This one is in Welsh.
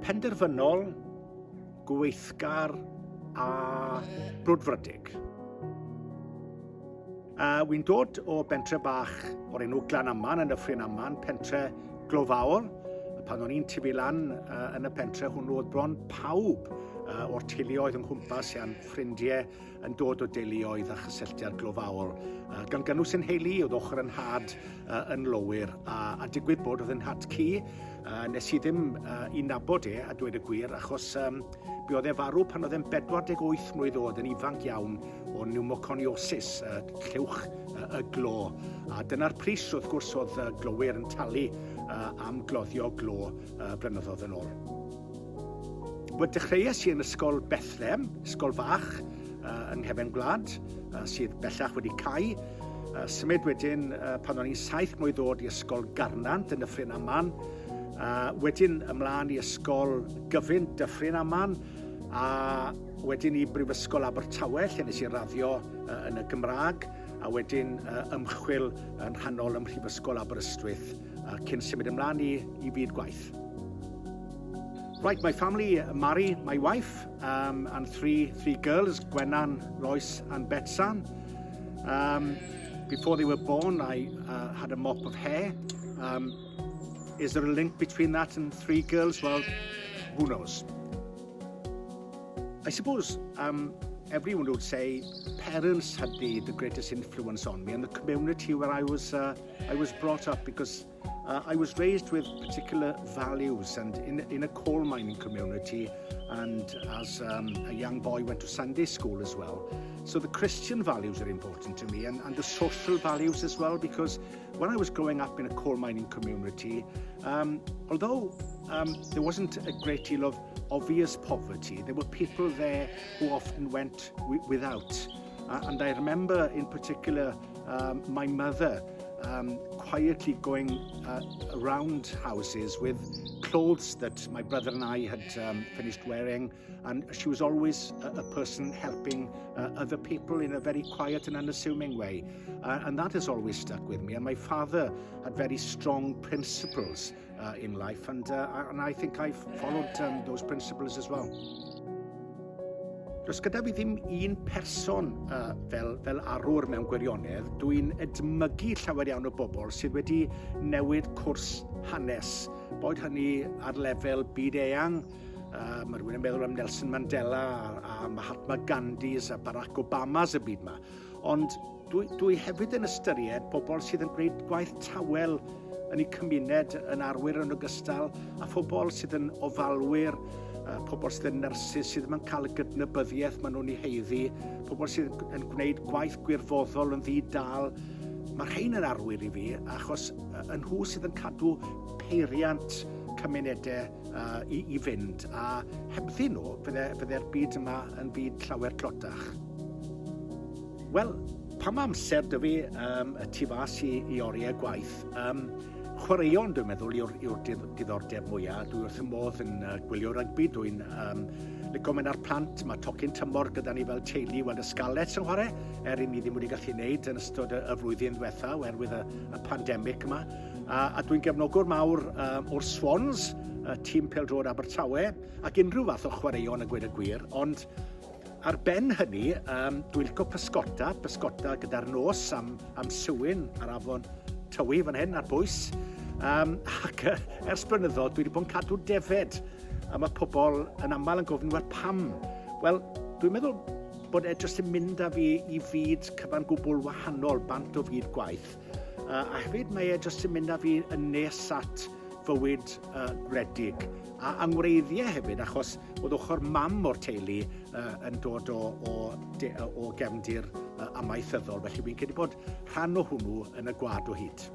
Penderfynol, gweithgar a brwdfrydig. Uh, Wy'n dod o bentre bach o'r enw Glanaman yn Nyffryn Aman, pentre glofaol. Pan o'n i'n tyfu lan uh, yn y pentre hwnnw, oedd bron pawb uh, o'r teuluoedd yng nghwmpas a'n ffrindiau yn dod o deuluoedd a chysylltiad glofaol, uh, gan gynnwys yn heili, oedd ochr yn nhad uh, yn lowyr, a, a digwydd bod oedd yn nhad cu, uh, nes i ddim uh, i nabod e, a dweud y gwir, achos um, bu oedd e farw pan oedd e'n 48 mlwydd oed, yn ifanc iawn o pneumoconiosis, uh, llewch uh, y glo. A dyna'r pris, wrth gwrs, oedd uh, glowyr yn talu uh, am gloddio glo uh, blynyddoedd yn ôl. Wel, dechreuais i yn ysgol Bethlehem, ysgol fach uh, yng nghefn gwlad, uh, sydd bellach wedi cau. Uh, symud wedyn uh, pan o'n i'n saith mlwydd oed i ysgol Garnant yn Dyffryn Aman, uh, wedyn ymlaen i ysgol gyfun Dyffryn Aman, a wedyn i Brifysgol Abertawe, lle nes i raddio uh, yn y Gymraeg, a wedyn uh, ymchwil yn rhannol ym Mhrifysgol Aberystwyth, uh, cyn symud ymlaen i, i fyd gwaith. Right, my family, Mary, my wife, um, and three, three girls, Gwenan, Lois and Betsan. Um, before they were born, I uh, had a mop of hair. Um, is there a link between that and three girls? Well, who knows? I suppose um, everyone would say parents had the, the greatest influence on me and the community where I was, uh, I was brought up because uh, I was raised with particular values and in, in a coal mining community and as um, a young boy went to Sunday school as well. So the Christian values are important to me and, and the social values as well because when I was growing up in a coal mining community, um, although um, there wasn't a great deal of obvious poverty, there were people there who often went without. Uh, and I remember in particular um, my mother um, quietly going uh, around houses with clothes that my brother and I had um, finished wearing. And she was always a, a person helping uh, other people in a very quiet and unassuming way. Uh, and that has always stuck with me. And my father had very strong principles uh, in life, and, uh, and I think I've followed um, those principles as well. Does gyda fi ddim un person uh, fel, fel arwr mewn gwirionedd. Dwi'n edmygu llawer iawn o bobl sydd wedi newid cwrs hanes. Boed hynny ar lefel byd eang, uh, mae rhywun yn meddwl am Nelson Mandela a, a Mahatma Gandhis a Barack Obamas y byd yma. Ond dwi, dwi hefyd yn ystyried pobl sydd yn gwneud gwaith tawel yn eu cymuned yn arwyr yn ogystal a phobl sydd yn ofalwyr, uh, pobl sydd yn nyrsys sydd ddim yn cael y gydnabyddiaeth maen nhw'n ei haeddu, pobl sydd yn gwneud gwaith gwirfoddol yn ddi-dal. Mae rhain yn arwyr i fi achos yn nhw sydd yn cadw peiriant cymunedau uh, i, i fynd a hebddyn nhw fydde'r fydde byd yma yn fyd llawer tlotach. Wel, pan mae amser 'da fi um, y tu fas i, i oriau gwaith, um, chwaraeon dwi'n meddwl yw'r yw diddordeb mwyaf. Dwi wrth y modd yn uh, gwylio rygbi, dwi'n um, licio mynd â'r plant, mae tocyn tymor gyda ni fel teulu weld y Scarlets yn chwarae, er i ni ddim wedi gallu wneud yn ystod y, y flwyddyn ddiwetha oherwydd y, y pandemig yma. A, a dwi'n gefnogwr mawr um, o'r Swans, y tîm pêl-droed Abertawe, ac unrhyw fath o chwaraeon a gweud y gwir, ond Ar ben hynny, um, dwi'n licio pysgota, pysgota gyda'r nos am, am sywyn ar afon Tywi fan hyn ar bwys. Um, ac ers blynyddoedd dwi wedi bod yn cadw defed a mae pobl yn aml yn gofyn, wel pam? Wel, dwi'n meddwl bod e jyst yn mynd â fi i fyd cyfan gwbl wahanol, bant o fyd gwaith. Uh, a hefyd mae e jyst yn mynd â fi yn nes at fywyd uh, gwledig. A angwreiddiau hefyd, achos oedd ochr mam o'r teulu uh, yn dod o, o, de, o gefndir uh, amaethyddol, felly fi'n credu bod rhan o hwnnw yn y gwad o hyd.